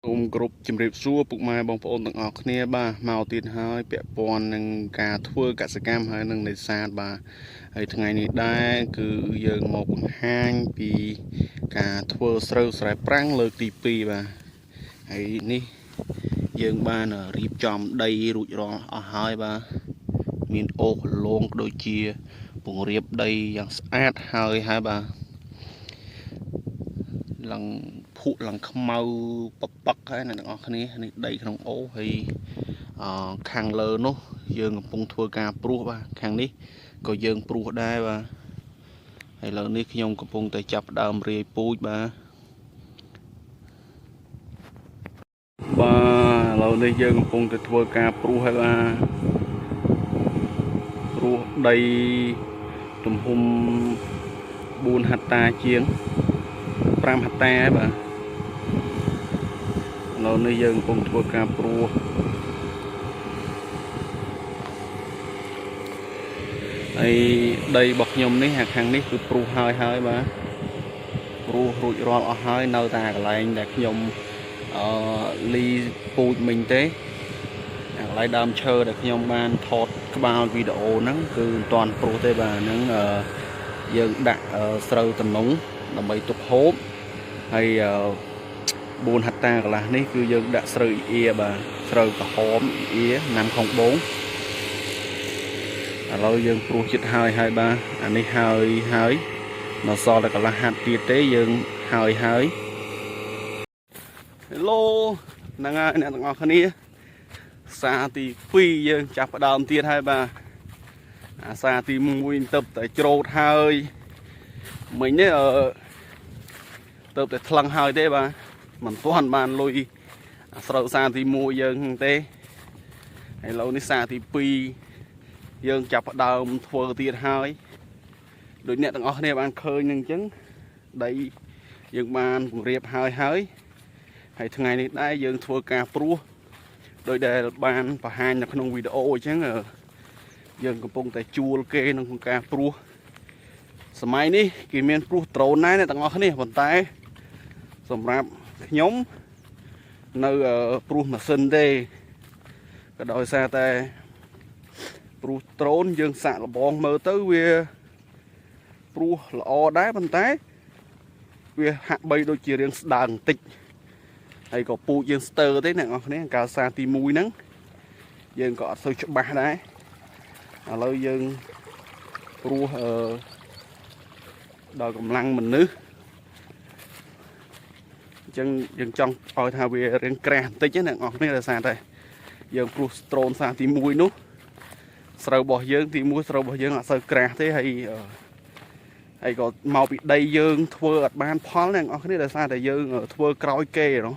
សូមគោរពជំរាបសួរពុកម៉ែបងប្អូនទាំងអស់គ្នាបាទមកទៀតហើយពាក់ព័ន្ធនឹងការធ្វើកសិកម្មហើយនឹងនេសាទបាទហើយថ្ងៃនេះដែរគឺយើងមកបង្ហាញពីការធ្វើស្រូវស្រែប្រាំងលើកទី2បាទហើយនេះយើងបានរៀបចំដីរួចរាល់អស់ហើយបាទមានអូសលងដូចជាពង្រៀបដីយ៉ាងស្អាតហើយហើយបាទ ឡើងភក់ឡើងខ្មៅពពឹកហើយអ្នកទាំងអស់គ្នានេះដីក្នុងអូហើយអខាងលើនោះយើងកំពុងធ្វើការព្រួសបាទខាងនេះក៏យើងព្រួសដែរបាទហើយឥឡូវនេះខ្ញុំកំពុងតែចាប់ផ្ដើមរាយពូជបាទបាទឥឡូវនេះយើងកំពុងតែធ្វើការព្រួសហើយបាទព្រួសដីទំហំ4ហិកតាជាង5ហិកតាបាទឥឡូវនេះយើងកំពុងធ្វើការព្រួសហើយដីរបស់ខ្ញុំនេះអាខាងនេះគឺព្រួសហើយហើយបាទព្រួសរួចរាល់អស់ហើយនៅតែកន្លែងដែលខ្ញុំអឺលីពូជមិញទេអាកន្លែងដើមឈើដែលខ្ញុំបានថតក្បាលវីដេអូហ្នឹងគឺមិនទាន់ព្រួសទេបាទហ្នឹងយើងដាក់ស្រូវតំណុងដើម្បីទុកហូបហើយ4ហិកតាកន្លះនេះគឺយើងដាក់ស្រូវអ៊ីបាទស្រូវក្រហមអ៊ីណាំខុងបងឥឡូវយើងព្រួសចិត្តហើយហើយបាទអានេះហើយហើយនៅសល់តែកន្លះហាត់ទៀតទេយើងហើយហើយ Hello ហ្នឹងហើយអ្នកទាំងអស់គ្នាសាទី2យើងចាប់ផ្ដើមទៀតហើយបាទអាសាទី1ទៅតែច្រូតហើយមិញនេះអឺទៅតែថ្លឹងហើយទេបាទមិនទាន់បានលុយអាស្រូវសាទី1យើងទេឥឡូវនេះសាទី2យើងចាប់ផ្ដើមធ្វើទៀតហើយដូចអ្នកទាំងអស់គ្នាបានឃើញនឹងអញ្ចឹងដីយើងបានពង្រៀបហើយហើយហើយថ្ងៃនេះដែរយើងធ្វើការព្រួសដោយដែលបានបង្ហាញនៅក្នុងវីដេអូអញ្ចឹងយើងកំពុងតែជួលគេក្នុងការព្រួសសម័យនេះគេមានព្រួសដ្រូនដែរអ្នកទាំងអស់គ្នាប៉ុន្តែសម្រាប់ខ្ញុំនៅព្រួសម៉ាស៊ីនទេក៏ដោយសារតែព្រួសដ្រូនយើងសាក់លបងមើលទៅវាព្រួសល្អដែរប៉ុន្តែវាហាក់បីដូចជារៀងស្ដើងបន្តិចហើយក៏ពូជយើងស្ទើរទេអ្នកនរគ្នាកាលសាទី1ហ្នឹងយើងក៏អត់សូវច្បាស់ដែរឥឡូវយើងព្រួសអឺដល់កម្លាំងមនុស្សអញ្ចឹងយើងចង់ឲ្យថាវារៀងក្រាស់បន្តិចណាអ្នកនរគ្នាដោយសារតែយើងព្រួសដ្រូនសាទី1នោះស្រូវរបស់យើងទី1ស្រូវរបស់យើងអត់សូវក្រាស់ទេហើយហើយក៏មកពីដីយើងធ្វើអត់បានផលអ្នកនរគ្នាដោយសារតែយើងធ្វើក្រោយគេណោះ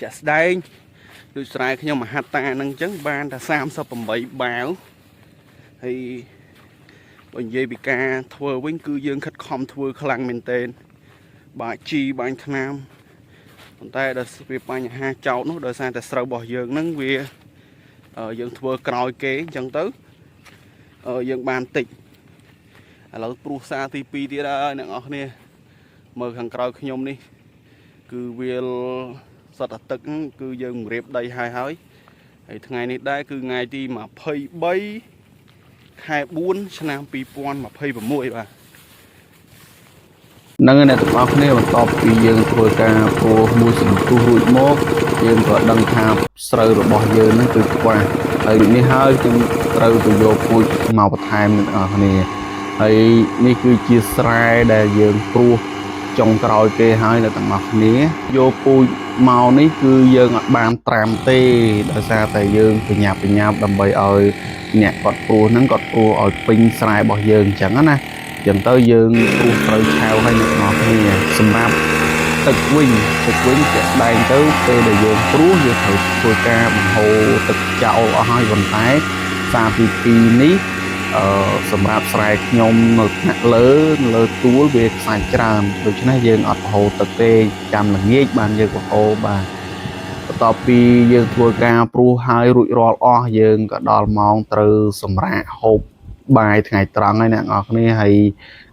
ជាក់ស្ដែងដូចស្រែខ្ញុំមហត្តាហ្នឹងអញ្ចឹងបានតែ38បាវហើយបើនិយាយពីការធ្វើវិញគឺយើងខិតខំធ្វើខ្លាំងមែនទែនបាក់ជីបាញ់ថ្នាំប៉ុន្តែដល់វាបញ្ហាចោតនោះដោយសារតែស្រូវរបស់យើងហ្នឹងវាយើងធ្វើក្រោយគេអញ្ចឹងទៅយើងបានតិចឥឡូវព្រួសសាទី2ទៀតហើយអ្នកនរគ្នាមើលខាងក្រោយខ្ញុំនេះគឺវាលសត្វអាទឹកគឺយើងរៀបដីហើយហើយហើយថ្ងៃនេះដែរគឺថ្ងៃទី23ខែ4ឆ្នាំ2026បាទ ហ្នឹងហើយអ្នកទាំងអស់គ្នាបន្ទាប់ពីយើងធ្វើការព្រោះមួយសន្ទុះរួចមកយើងក៏ដឹងថាស្រូវរបស់យើងហ្នឹងគឺខ្វះហើយនេះហើយខ្ញុំត្រូវទៅយកពូជមកបន្ថែមអ្នកទាំងអស់គ្នាហើយនេះគឺជាស្រែដែលយើងព្រោះចុងក្រោយគេហើយអ្នកទាំងអស់គ្នាយកពូជមកនេះគឺយើងអត់បានត្រាំទេដោយសារតែយើងប្រញាប់ប្រញាប់ដើម្បីឲ្យអ្នកគាត់ព្រោះហ្នឹងគាត់ព្រោះឲ្យពេញស្រែរបស់យើងអញ្ចឹងណា ចឹងទៅយើងព្រោះត្រូវឆាវឲ្យអ្នកនរគ្នាសម្រាប់ទឹកវិញទឹកវិញជាក់ស្ដែងទៅពេលដែលយើងព្រោះយើងត្រូវធ្វើការបង្ហូរទឹកចោលអស់ហើយប៉ុន្តែសាទី2នេះអឺសម្រាប់ស្រែខ្ញុំនៅថ្នាក់លើលើទួលវាខ្សាច់ច្រើនដូច្នេះយើងអត់បង្ហូរទឹកទេចាំល្ងាចបានយើងបង្ហូរបាទបន្ទាប់ពីយើងធ្វើការព្រោះហើយរួចរាល់អស់យើងក៏ដល់ម៉ោងត្រូវសម្រាកហូបបាយថ្ងៃត្រង់ហើយអ្នកនរគ្នាហើយ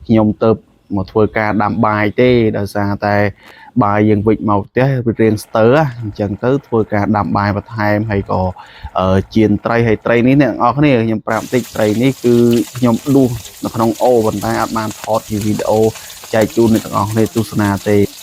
ខ្ញុំទៅមកធ្វើការដាំបាយទេដោយសារតែ បាយយើងវិចមកផ្ទះវារៀងស្ទើរអញ្ចឹងទៅធ្វើការដាំបាយបន្ថែមហើយក៏អឺចៀនត្រីហើយត្រីនេះអ្នកទាំងអស់គ្នាខ្ញុំប្រាប់បន្តិចត្រីនេះគឺខ្ញុំដួសនៅក្នុងអូប៉ុន្តែអត់បានថតជាវីដេអូចែកជូនអ្នកទាំងអស់គ្នាទស្សនាទេ។